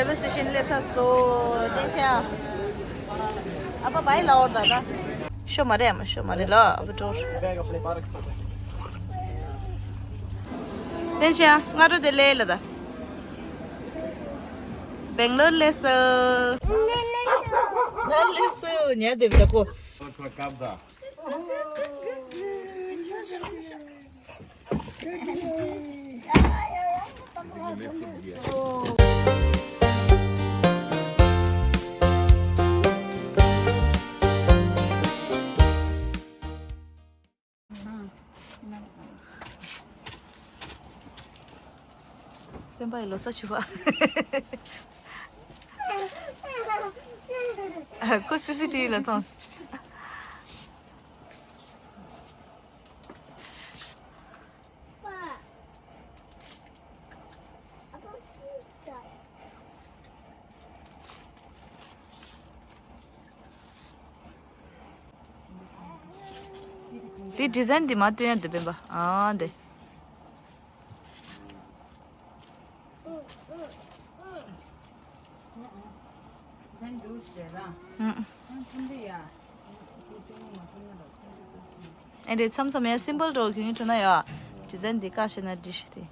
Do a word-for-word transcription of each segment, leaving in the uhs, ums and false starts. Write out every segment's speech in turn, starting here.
རེ་ལ་སི་ཤན་སླེབས་ཚར་སོང་། བསྟན་ཆེན་ཨ། ཨ་ཕ་བའི་ལའོར་ད་ད། ཤོ་མ་རེད་ཨ་མ། ཤོ་མ་རེད་ལ་ཨ་ཕ་འགྲོ། བསྟན་ཆེན་ཨ། སྔ་དྲོ་དེ་ལས་ལ་ད། སྦེང་ལོར་སླེབས་སོང་། ང་སླེབས་སོང་། ཉལ་དེར་ད་ཁོ། སྤེན་པ་ཡི་ལོ་གསར་ཕྱུ་པ། ཁོ་སི་སི་ཊི་ཝི་ལ་མཐོང་། དེ་ཌི་ཛའིན་འདི་མ་སྟོན་ཡ་འདུག་སྤེན་པ། ཨ་འདི། ཨུ། ཨེ་འདྲའི་མཚམས་མཚམས་ཡང་སིམ་པལ་འདྲ་བོ་གྱོན་གྱི་འགྲོ་ན་ཡང་ཌི་ཛའིན་འདི་བཀག་ཤེས་ན་འགྲིག་ཤག་དེ།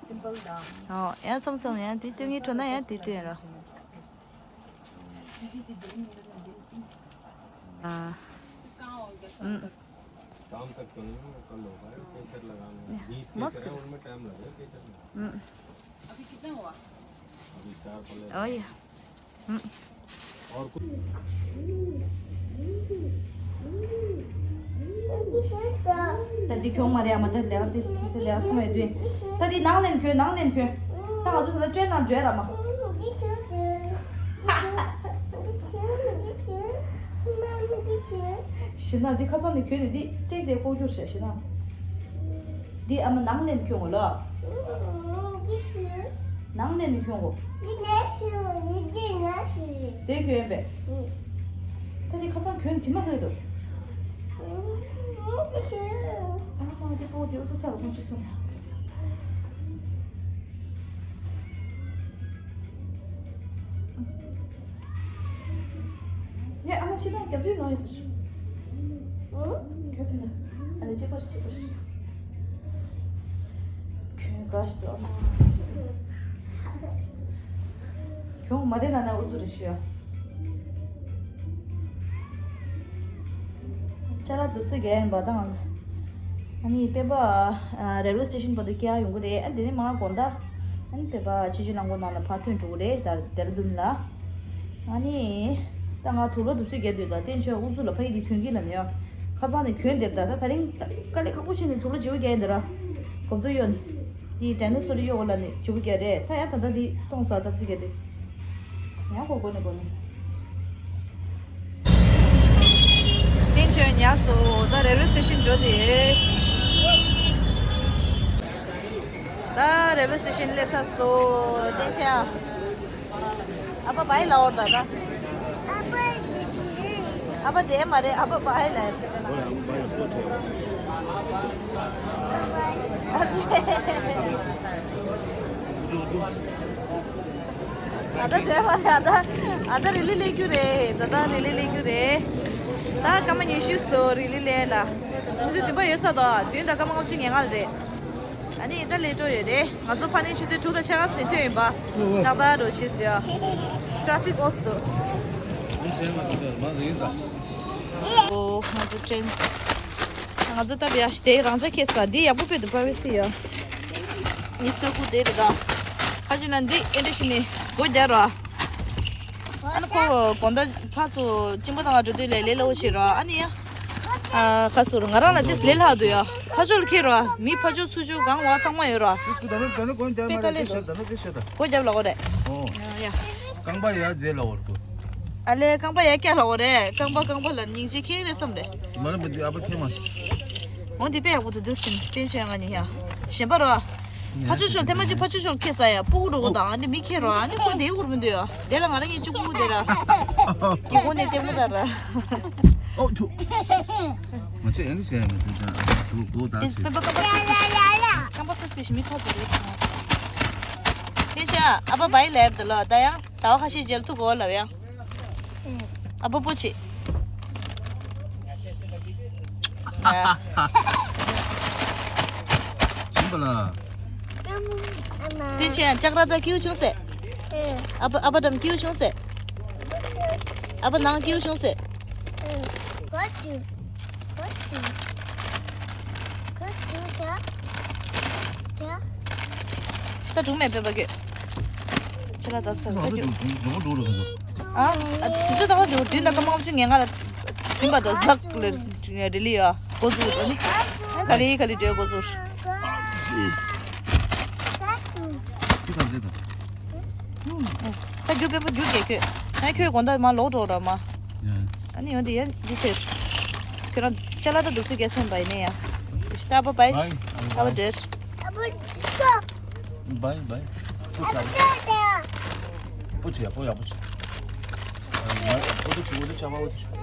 སིམ་པལ་དང་། ཨོ་ཡང་མཚམས་མཚམས་ཡང་དེ་སྟོན་གྱི་འགྲོ་ན་ཡང་དེ་སྟོན་ར། ཨ། ཨུ། शाम तक तो नहीं होगा, कल होगा, टेंशन लगाना है। बीस के मस्त। तरह उनमें टाइम लगेगा, टेंशन नहीं। हम्म। अभी कितना हुआ? अभी चार पल्ले। ओए। हम्म। और कुछ? ད་འདི་གྱོང་མ་རེད་ཨ་མ། ད་ལས་ཀ་དེ་དེ་ལས་ཀ་ཚང་མ་ཡོད་དུས། ད་འདི་ནང་ལེན་གྱོན། ནང་ལེན་གྱོན། ད་ང་ཚོ་ད་ལྟ་ཊེན་ནང་འགྲོ་ཡ་ར་མ། ཞི་ན་འདི་ཁ་སང་ནས་གྱོན་ནས་འདི་སྤྲེགས་ཏེ་ལྐོག་གྱུར་བྱས་ཞི་ན། འདི་ཨ་མ་ནང་ལེན་གྱོན་གོ་ལོ། ནང་ལེན་ནས་གྱོན་གོ། དེ་གྱོན་པས། ད་འདི་ཁ་སང་གྱོན་དྲི་མ་ལྷོད་འདུག་ཨ་མ་འདི་པོ་དེ་འུ་ཚོ་ས་རུ་ཁོང་ཆུ་སོང་། ངས་ཨ་མ་ཕྱི་ནང་རྒྱབ་དུས་ནང་ཡོད་ཟེར། ཁྱོད་ཚོ་ན་ཨ་ལས་གཅིག་པར་གཅིག་པར། ཁྱོད་དགའ་ཞིག་འདུག་ཨ་མ། ཁྱོད་མ་རེད་ལ་ན་འུ་ཚོ་རེ་ཞིག་ཡ། ཅ་ལག་འདུག་སེ་རྒྱག་ཡིན་པ་དང་། ཨ་ནི་སྤེན་པ་ཨ་རེལ་ཝེ་སི་ཊེ་ཤན་བར་དུ་སྐྱེལ་ཡོང་གི་རེད། ཨ་དེ་ནས་མར་དགོང་དག་ཨ་ནི་སྤེན་པ་ཆུ་བཞི་གླང་མགོ་ནང་ལ་ཕར་ཐོན་འགྲོ་གི་རེད། ད་ལྡེ་ར་ལྡུན་ལ། ཨ་ནི་ད་ང་དུག་ལོག་འདུག་སེ་རྒྱག་འདུག་ད་བསྟན་ཆོས་འུ་ཚོ་ལ་ཕ་གི་དེ་གྱོན་གྱི་ལབ་ནས་ཡ། ཁ་སང་ནས་གྱོན་བསྡད་ད། ད་དེ་རིང་དཀའ་ལས་ཁག་པོ་བྱས་ནས་དུག་ལོག་བརྗེ་པོ་རྒྱག་ཡིན་ད་ར། གོམ་དུ་གཡོག་ནས། དེའི་ཌའི་ནོ་སོར་གཡོག་ལ་ནི་བྱུག་རྒྱ་རེད། ད་ཡང་ད་ལྟ་འདི་གཏོང་ས་ལྟ་ཚུལ་རྒྱ་དེ། ཡང་གོ་གོ་ནི་གོ་ནི། བསྟན་ཆོས་ཉལ་སོ། ད་རེལ་ཝེ་སི་ཊེ་ཤན་འགྲོ་དེ། ད་རེལ་ཝེ་སི་ཊེ་ཤན་སླེབས་ཚར་སོ། བསྟན་ཆོས་ཨ། ཨ་ཕ་བའི་ལའོར་ད་ད། ཨ་ཕ་དེ་མ་རེད། ཨ་ཕ་བའི་ལ། ཨ་ཙི། ཨ་ད་བྲེལ་བ་རེད། ཨ་ད་ཨ་ད་རི་ལི་ལས་རྒྱུ་རེད། ད་ད་རི་ལི་ལས་རྒྱུ་རེད། ད་སྐར་མ་ཉི་ཤུ་སྟོ་རི་ལི་ལས་ལ། ཆུ་ཚོད་བདུན་པ་ཡོད་ས་དོ། བདུན་དང་སྐར་མ་ལྔ་བཅུ་ང་ལྔ་རེད། ཨ་ནི་ད་ལས་འགྲོ་ཡོད་རེད། ང་ཚོ་ཕ་ནས་ཆུ་ཚོད་དྲུག་དང་ཕྱེད་ཀ་ཙམ་ནས་ཐོན་ཡིན་པ། ཏག་ཏག་འགྲོ་ཆེས་ཡ། ཊ་ར་ཕིག་ཨོ་སི་འདུག་ཨོ་ང་ཚོ་ཊེན། ང་ཚོ་ད་བྱས་དེ་རང་འཇགས་ཁེ་ས་འདི་ཡག་པོ་དཔེ་འདུག་པ་བེ་སི་ཡ། ཨི་ས་ཁུ་དེ་རེད་ད། ཁ་ཅིག་ན་འདི་ཨེ་འདྲ་ཞིག་ནས་སྒོ་རྒྱག་ར། ཨ་ནི་ཁོ་དགོང་དག་ཕར་ཚུར་གཅིན་པ་བཏང་ག་འགྲོ་དུས་ལས་ལས་སླ་བོ་བྱེད་ར། ཨ་ནི་ཡ། ཨ་ཁ་སོ་ར་ང་རང་ལ་དེ་ལས་སླ་འདུག་ཡ། ཕར་ཕྱོགས་ལ་ཁྱེར་ར། མི་ཕར་ཕྱོགས་ཚུར་ཕྱོགས་གང་བ་ཚང་མ་ཡོད་ར། དེ་ནས་དེ་ནས་སྒོ་རྒྱབ་དཔེ་དཀའ་ལས་འདུག་སྒོ་རྒྱབ་ལ་འོ་རེད། ཨོ། ཡ། རྐང་པ་ཡར་འཛེགས་ལ་འོ་རེད། ཨ་ལས་རྐང་པ་ཡར་བཀྱག་ལ་འོ་རེད། རྐང་པ་རྐང་པ་ལ་སྙིང་རྗེ་ཁེངས་རེད་བསམ་རེད། མ་རེད་པ། འདི་ཨ་ཕ་ཁེངས་མ་སོང་། འོ་འདི་དཔེ་ཡག་པོ་འདུག་འདུག་སེ་བསྟན་ཆོས་ང་གཉིས་ཡ། གཞན་པ་ར། ཕ་ཆུ་ཤོར་ཐེངས་མ་གཅིག་ཕ་ཆུ་ཤོར་ཁེ་ས་ཡ་སྤུ་གུ་འགྲོ་གོ་དང་ཨ་ནི་མི་ཁེ་ར་ཨ་ནི་ཁོ་འདི་འུར་མི་འདུག་ཡ། དེ་ལ་ང་རང་གཉིས་གཅིག་པུ་དེ་ར། གི་གོ་ནས་ལྟད་མོ་ལྟ་ར། ཨོ་ཆུ། ང་ཚོས་ཨེ་འདི་བྱས་ཡ་མི་འདུག་ཅང་། དུ་དུ་དག་ཅིག་སྤེན་པ་སྤེན་པ་སོ་སོ་སྐད་ཤིག་མི་ཁ་ཚོ་རེད། དེ་ཆ་ཨ་ཕ་བའི་ལེབ་དུ་ལོ་ད་ཡང་། ཟླ་བ་ཁ་ཤས་རྗེས་ལ་ཐུག་གོ་ལབ་ཡ། ཨ་པ་པོ་ཆེ། ཡ། ཞིམ་པ་ལ། དེ་ཆེ་ཡང་ལྕགས་ར་ད་ཀིའུ་ཆུང་སེ། ཨ་པ་ཨ་པ་དམ་ཀིའུ་ཆུང་སེ། ཨ་པ་ནང་ཀིའུ་ཆུང་སེ། ད་གྲུང་མེད་པའི་པ་ཁྱོད། ཁྱེད་ལ་ད་སར་ད་རྒྱུ། ཨ། དུས་ཚོད་ད་བ་དུ་དུས་ད་ཀ་མང་ཆུ་ངན་ང་ལ་ཟིན་པ་དོ་ཛག་ལེ་རི་ལི་ཡ་གོ་ཚུགས་དོ་ནི། ག་ལི་ག་ལི་འདྲེ་གོ་ཚུགས། ད་རྒྱུ་པེ་པ་རྒྱུ་གེ་ཁྱོད། ད་ཁྱོད་དགོང་དག་མ་ལོག་འགྲོ་ར་མ། ཨ་ནི་ཡོང་དེ་ཡ་འདི་ཕྱིར། ཁྱོད་རང་ཅ་ལག་ད་འདུག་ཚུལ་སྐྱེལ་སོང་པ་ཡིན་ནི་ཡ། ད་བ་བའི། ད་བ་འདྲེར། བའི་བའི། པོ་ཆ། པོ་ཆ་ཡ་པོ་ཡ་པོ་ཆ།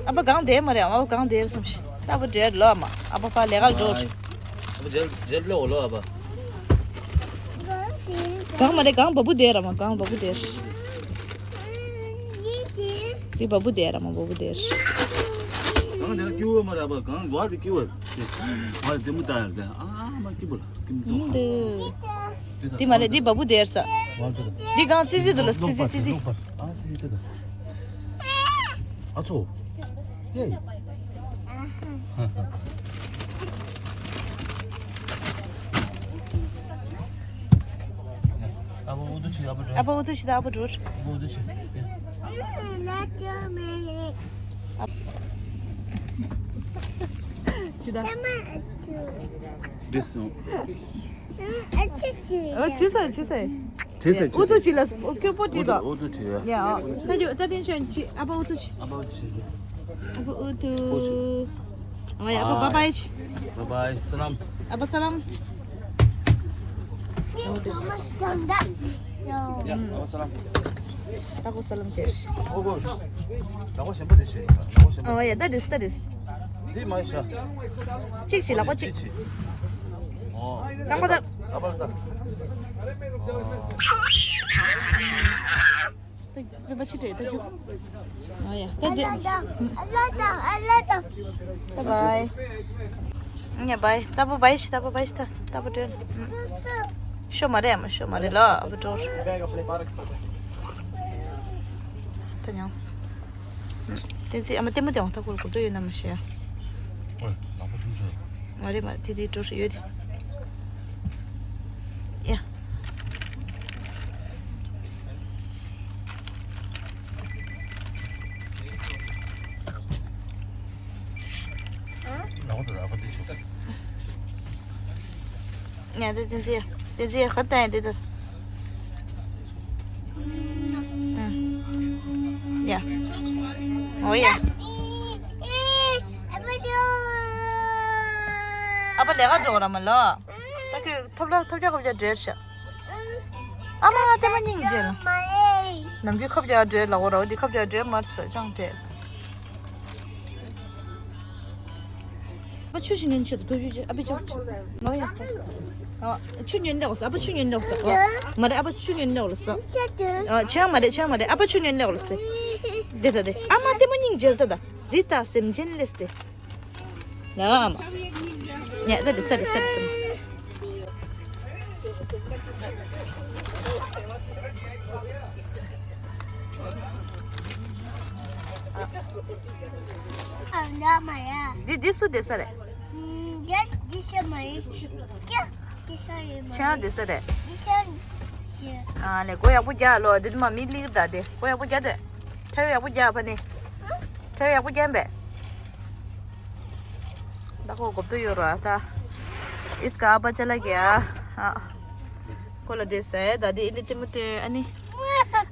ཨ་པ་གང་དེ་མ་རེད། ཨ་པ་གང་དེར་སོང་ཤི། ཨ་པ་འདྲེར་ལོ་མ། ཨ་པ་ཕ་ལས་ཀར་འགྲོ། ཨ་པ་འདྲེར་འདྲེར་ལོ་ལོ་ཨ་པ། གང་མ་རེད། གང་བ་བུ་དེར་མ། གང་བ་བུ་དེར། དེ་བ་བུ་དེར་མ། བ་བུ་དེར། གང་དེ་ལ་ཀྱུ་བ་མ་རེད་པ། གང་བ་དེ་ཀྱུ་བ། ཨ་དེ་མོ་ལྟ་ཡར་དེ་ཨ་མ་ཀྱུ་བ་ལ་ཀྱུ་མོ་ཏོ། འདི། འདི་མ་རེད། འདི་བ་བུ་དེར་ས། འདི་གང་ཙི་ཙི་འདུག་ལ། ཙི་ཙི་ཙི་ཙི། ཨ་ཙི་ཙི་ཙི། ཨ་ཚོ། ཡེ། ཨ་པ་འུ་ཐུག་ཆི། ཨ་པ་འགྲོ། ཨ་པ་འུ་ཐུག་ཆི་ད། ཨ་པ་འགྲོ། ཨ་པ་འུ་ཐུག་ཆི། ཆི་ད། འདྲེ་སོང་། ཨ་ཆི་ཟེར། ཆི་ཟེར། འདྲེ་སོང་། འུ་ཐུག་ཆི་ལ་སྐྱོ་པོ་བྲིས་དོ། འུ་ཐུག་ཆི་ཡ། ཡ། ད་ད་དེ་ཆོན་ཆི། ཨ་པ་འུ་ཐུག་ཆི། ཨ་པ་འུ་ཐུག་ཆི། ཨ་པ་འུ་ཐུག་ཨོ་ཡ། ཨ་པ་བཱ་བཱའི་ཆི། བཱ་བཱའི། ས་ལམ། ཨ་པ་ས་ལམ། ཡ། ཨ་པ་ས་ལམ། ད་ཁོ་ས་ལམ་ཟེར། ཨོ་གོ། ལག་པ་ཞན་པོ་དེ་ཤེས་ཡིན་པ། ལག་པ་ཞན་པོ། ཨོ་ཡ། ད་རེས་ད་རེས། དེ་མ་ཤ། གཅིག་བྱེད། ལག་པ་གཅིག། ཨོ། ལག་པ་ད། ལག་པ་ད། ད་རུས་པ་ཕྱི་དྲེད་ད་རྒྱུ། ཨོ་ཡ། ད་དེ། ཨ་ལ་ད། ཨ་ལ་ད། བཱའི་བཱའི། ཉེ་བཱའི། ད་པོ་བཱའི་ཤི། ད་པོ་བཱའི་ཤི། ད་ད་པོ་དྲན། ཤོ་མ་རེད། ཨ་མ་ཤོ་མ་རེད་ལ། ཨ་པ་འགྲོ། ད་ཉངས། བསྟན་འཛིན། ཨ་མ་ལྟད་མོ་དེ་འོང་ཐག་གུར་གུར་དུ་ཡོད་ན་མ་ཤེས། ཨོ་ལག་པ་ཐུམ་ཆོད། མ་རེད་མ་རེད། དེ་དེ་འགྲོ་ཡོད་དེ། ཡ། ལག་པ་དེ་ཆོད། ཡ་དེ་བསྟན་འཛིན། བསྟན་འཛིན་ཧར་ལྟ་ཡ་དེ་ལྟ། ཡ། འོ་ཡ། ཨ་པ་ལས་ཀ་འགྲོ་ར་མ་ལོ། ད་ཁྱོད་ཐོབ་ལ་ཐོབ་རྒྱག་ཁོབ་རྒྱག་འབྲེལ་ཤག་ཨ་མ་ལྟད་མ་སྙིང་རྗེ་ལ། ནམ་རྒྱུན་ཁབ་རྒྱག་འབྲེལ་ལ་འོ་ར། འོ་དེ་ཁབ་རྒྱག་འབྲེལ་མར་སོ་ཅང་འབྲེལ། ཨ་ཆུ་ཞིག་ཉན་ཆེད་དུ་ཐུག་ཡོད་ཅེས། ཨ་པི་ཅོག་ནོ་ཡ། ཨ་ཆུ་ཉན་ལེགས་སོ། ཨ་པ་ཆུ་ཉན་ལེགས་སོ། ཨ་མ་རེད། ཨ་པ་ཆུ་ཉན་ལེགས་སོ། ཨ་ཆུ་ཡང་མ་རེད། ཆུ་ཡང་མ་རེད། ཨ་པ་ཆུ་ཉན་ལེགས་སོ། དེ་ད་དེ་ཨ་མ་ལྟད་མོ་སྙིང་རྗེ་ལ་ད་ད་རི་ད་སེམས་ཅན་ལེས་ཏེ། ཡ་ཨ་མ། ཉ་ད་དེ་ད་དེ་ད་དེ། ཨ་འདྲ་མ་ཡ། འདི་འདི་སུ་བསྡད་ས་རེད། འདི་འདི་ས་མ་ཡིན། ཀྱ་འདི་ས་ཡིན་མ་ཆེན་ཡ་ཡིན། བསྡད་ས་རེད། འདི་ས་ཡིན། ཨ་ནས་སྒོ་ཡག་པོ་རྒྱག་ལོ། འདི་མ་མི་ལིག་ད་དེ་སྒོ་ཡག་པོ་རྒྱག་དེ། ཁྲལ་ཡག་པོ་རྒྱག་ཕ་ནི། ཁྲལ་ཡག་པོ་རྒྱག་པས། ད་ཁོ་གོབ་ཏུ་ཡོད་ར་ད། ཨིས་ཀ་ཨ་པ་ཅ་ལ་གི་ཨ། ཨ། ཁོ་ལ་དེ་ཟེར་ད་དེ་ཨི་ལི་ཏི་མུ་ཏི་ཨ་ནི།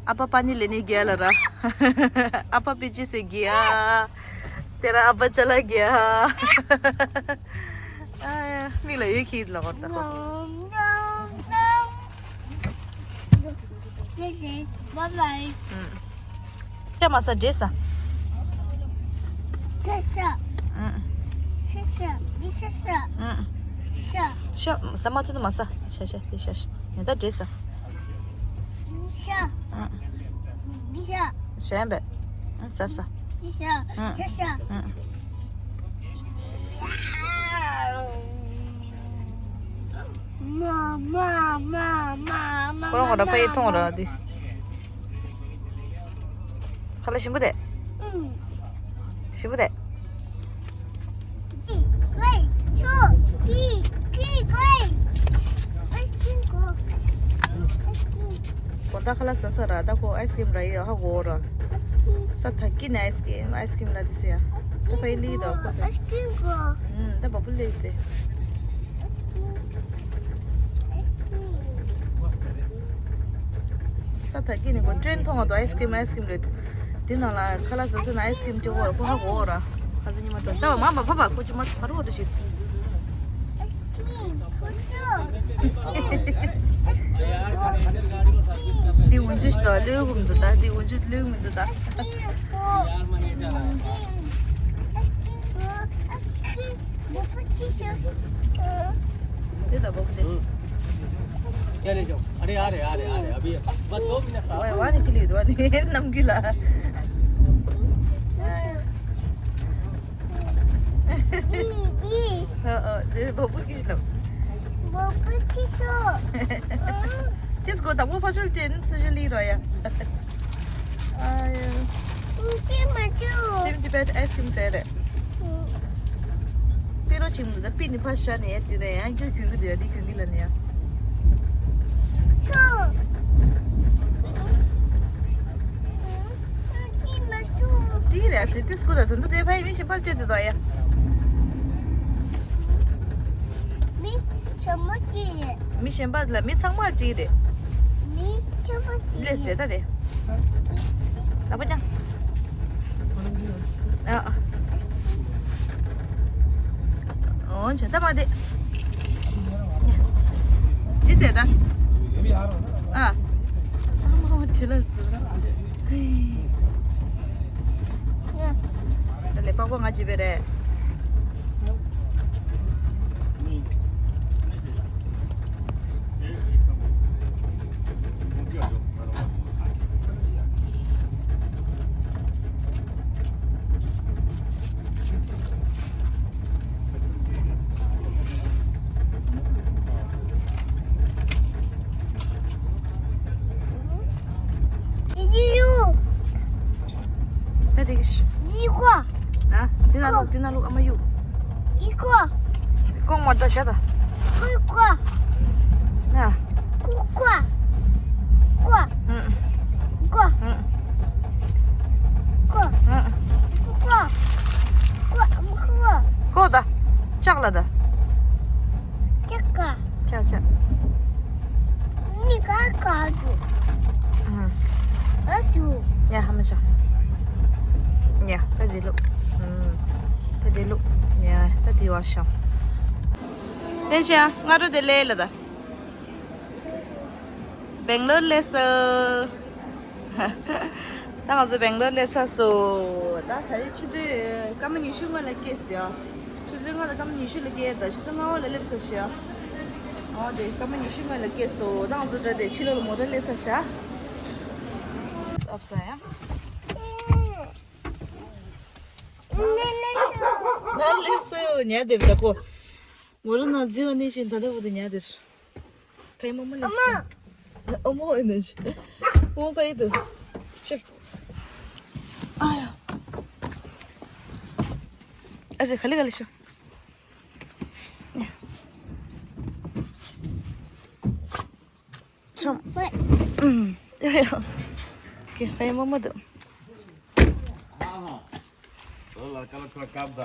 ཨ་པ་པ་ནི་ལེ་ནི་གི་ཨ་ལ་ར། ཨ་པ་པི་ཅི་སེ་གི་ཨ། དེ་ར་ཨ་པ་ཅ་ལ་གི་ཨ། ཨ་ཡ་མིག་ལ་ཡོད་ཁྱི་ལ་གོར་ད་ཁོ། This is bye bye. ཤ་མ་ཟ་འདྲེ་ཟ། ཤ་ཤ། ཤ་ཤ། འདི་ཤ་ཤ། ཤ། ཤ་ཟ་མ་ཐུབ་ན་མ་ཟ། ཤ་ཤ་འདི་ཤ་ཤ། ཉ་ད་འདྲེ་ཟ། ཤ། ཤ། ཞན་པས། ཨ་ཟ་ཟ། ཤ། ཨ། ཤ་ཤ། ཨ། མ་མ་མ་མ་མ། ཁོ་རང་ཁོ་རང་ཕ་ཡི་མཐོང་ར་དེ། ཁ་ལག་ཞིམ་པོ་དེ། ཨུམ། ཞིམ་པོ་དེ། ཝེ། ཆོ། ཀི། ཀི། ཝེ། ཨའི་སི་ཀྲིམ་གོ། ཨའི་སི་ཀྲིམ། དགོང་དག་ཁ་ལག་ཟ་ས་ར། ད་ཁོ་ཨའི་སི་ཀྲིམ་ར་ཡི་ཧ་གོ་ར། ས་ཐག་ཀི་ནས་ཨའི་སི་ཀྲིམ། ཨའི་སི་ཀྲིམ་ལ་དེ་སི་ཡ། ད་ཕ་ཡི་ལི་དོ་ཁོ་དེ། ཨའི་སི་ཀྲིམ་གོ། ཨུམ། ད་བ་བུ་ལི་དེ། ས་ཐག་ཀི་ནི་གོ་ཀྲེན་མཐོང་བ་དོ། ཨའི་སི་ཀྲིམ་ཨའི་སི་ཀྲིམ་ལོས་དོ། དེ་ནང་ལ་ཁ་ལག་ཟ་ས་ན་ཨའི་སི་ཀྲིམ་ཅིག་འོར་ཁོ་ཧ་གོ་འོར། ཁ་ཚ་ཉི་མ་དྲོ་ད་བ་མ་བ་བ་བ་ཁོ་ཅི་མ་ཕ་རོ་རེ་ཞིག་འདི་འུན་ཇུ་ཞིག་དོ་ལུས་གུམ་དུ་ད་འདི་འུན་ཇུ་ལུས་མི་འདུག་ད། དེ་ད་བོ་དེ། क्या ले जाओ? अरे आ रहे, आ रहे, आ रहे, अभी बस दो मिनट का। ཝེ་ཝ་ནི་ཀི་ལི་དུ་ཝ་ནི་ནམ་གི་ལ། ཨ་ཨ་དེ་བོ་པུ་ཀི་ལ། བོ་པུ་ཀི་སོ། དེ་སྒོ་དང་པོ་ཕ་ཆོལ་ཅན་སུ་ཞུ་ལི་རོ་ཡ། ཨ་ཡ། ཅིམ་ཅི་བེད་ཨའི་སི་ཀྲིམ་ཟེར་རེད། པི་རོ་ཆིམ་དུ་ད་པི་ནི་ཕ་ཤ་ནས་དུས་ནས་ཡང་རྒྱུ་གྱོན་གི་འདུག་ཡ། འདི་གྱོན་གི་ལ་ནས་ཡ། ཅི་རེད་ཟེར་དུས་སྐུ་ད་དུང་དུ་དེ་ཕ་ཡི་མི་ཤེས་པར་བྱེད་དུ་དོ་ཡ། མི་ཆ་མ་ཅི་རེད། མི་གཞན་པ་ལ་མི་ཚང་མ་གཅིག་རེད། མི་ཁྱོད་མ་གཅིག་ལས་རེད། དེ་ད་རེད། ལག་པ་བརྐྱང་། ཨ་ཨ། འོན་ཀྱང་ད་མ་བསྡད། ཅི་ཟེར་ད། ཨ། ཨ་མ་བྲེལ་ལ། ད་ལས་པགས་པ་ང་ཅི་བེ་རེད། ད་དེ་གི་ཤི། ཡི་ཀོ། ཨ། འདི་ན་ལུག་འདི་ན་ལུག་ཨ་མ་ཡུ། ཡི་ཀོ། ཀོང་མ་ད་ཤ་ད། ཀུ་ཀོ། ཨ། ཀུ་ཀོ། ཀོ། ཧུམ། ཀོ། ཧུམ། ཀོ། ཧུམ། ཀུ་ཀོ། ཀོ། ཀོ་ད། ལྕགས་ལ་ད། ལྕགས་ཀ། ལྕགས་ལྕགས། ནི་ཀ་ཀ་དུ། ཧུམ། ཨ་དུ། ཡ་ཧ་མ་ཆ། ཡ་ད་དེ་ལུག་ཧུམ། ད་དེ་ལུག་ཡ་ད་དེ་བ་ཤ། དེ་ཤ་ང་རོ་དེ་ལེ་ལ་ད། སྦེང་ལོར་སླེབས་སོང་། ད་ང་ཚོ་སྦེང་ལོར་སླེབས་ཚར་སོང་། ད་ད་རེས་ཆུ་ཚོད་སྐར་མ་ཉི་ཤུ་སྔོན་ལ་སྐྱེལ་སོང་། ཆུ་ཚོད་ལྔ་དང་སྐར་མ་ཉི་ཤུ་ལ་སྐྱེལ། ད་ཆུ་ཚོད་ལྔ་པ་ལ་སླེབས་ཚར་ཤག་འོ་དེ་སྐར་མ་ཉི་ཤུ་སྔོན་ལ་སྐྱེལ་སོང་། ད་ང་ཚོ་འདྲ་དེ་ཕྱི་ལོགས་ལ་མོ་ཊ་སླེབས་ཚར་ཤག་ཨབ་ས་ཡ། ན་སླེབས་སོང་། ཉལ་དེར་ད་ཁོ། མོ་རང་ན་རྫི་བ་ནི་བཞིན་ད་ལྟ་བུ་དུ་ཉལ་དེར། ཕའི་མོ་མོ་ལེ་སི་ཨ་མོ་ཨེ་ནི་ཨ་མོ་ཕའི་དུ་ཤི། ཨ་ཡ། ཨ་ཟེ་ཁ་ལི་ཁ་ལི་ཤོ། ཆོམ། ཨུམ། ཡ་ཡ། ཀེ་ཕའི་མོ་མོ་དུ། ལ་ཀ་ལ་ཁ་ཀབ་ད།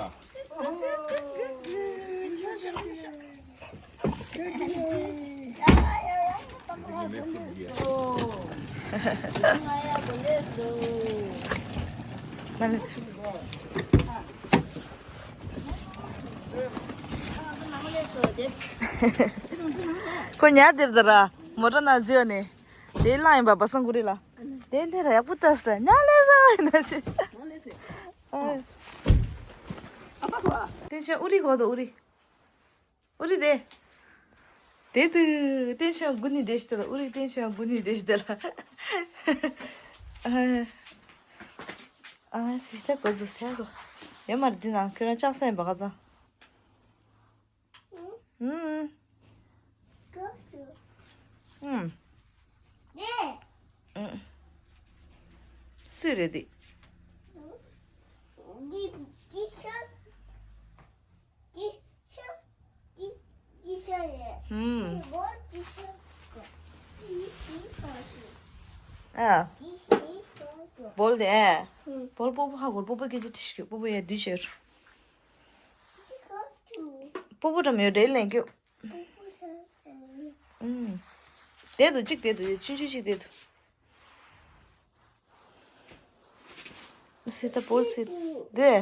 ཁོ་ཉལ་དེར་ད་ར་མོ་ཊ་ནང་འཛུལ་ནས་དེ་ལ་ཡིན་པ་པ་སང་ཀུ་རེ་ལ་དེ་ལས་ར་ཡག་པོ་ལྟ་ས་ཉལ་ལས་ས་ཡིན་ན་ཞེ། ཏེན་ཤན་ཨུ་རི་གོ་དོ་ཨུ་རི། ཨུ་རི་དེ། དེ་དུ་ཏེན་ཤན་དགུ་ནི་དེ་ཞི་དེ་ལ་ཨུ་རི་ཏེན་ཤན་དགུ་ནི་དེ་ཞི་དེ་ལ། ཨ། ཨ། སི་ས་གོ་ཟུ་ས་གོ། ཡོད་མ་རེད་འདི་ནང་ཁྱོད་རང་ལྕགས་སྲེག་འབག་ག་ཚ། ཨུམ། ཨུམ། ཨུམ། སུས་རེད་འདི། འདི་འདི་ཤ། འདི་ཤ། འདི་འདི་ཤ་རེད། ཨུམ། འདི་བོ་འདི་ཤ། འདི་འདི་ཤ་རེད། ཨ། འདི་འདི་ཤ་རེད། བོལ་དེ། ཨུམ། བོལ་སྤོ་བོ་ཧ་གོ་སྤོ་བོ་སྐད་ཆ་དྲིས་ཤིག་སྤོ་བོ་ཡ་དུས་ཕྱིར། སྤོ་བོ་འགྲམ་ཡོད་འདྲེ་ལེན་རྒྱུ། ཨུམ། བསྡད་འདུག་གཅིག་བསྡད་འདུག་ཆུང་ཆུང་གཅིག་བསྡད་འདུག་སི་ཏ་བོལ་སི་འདི།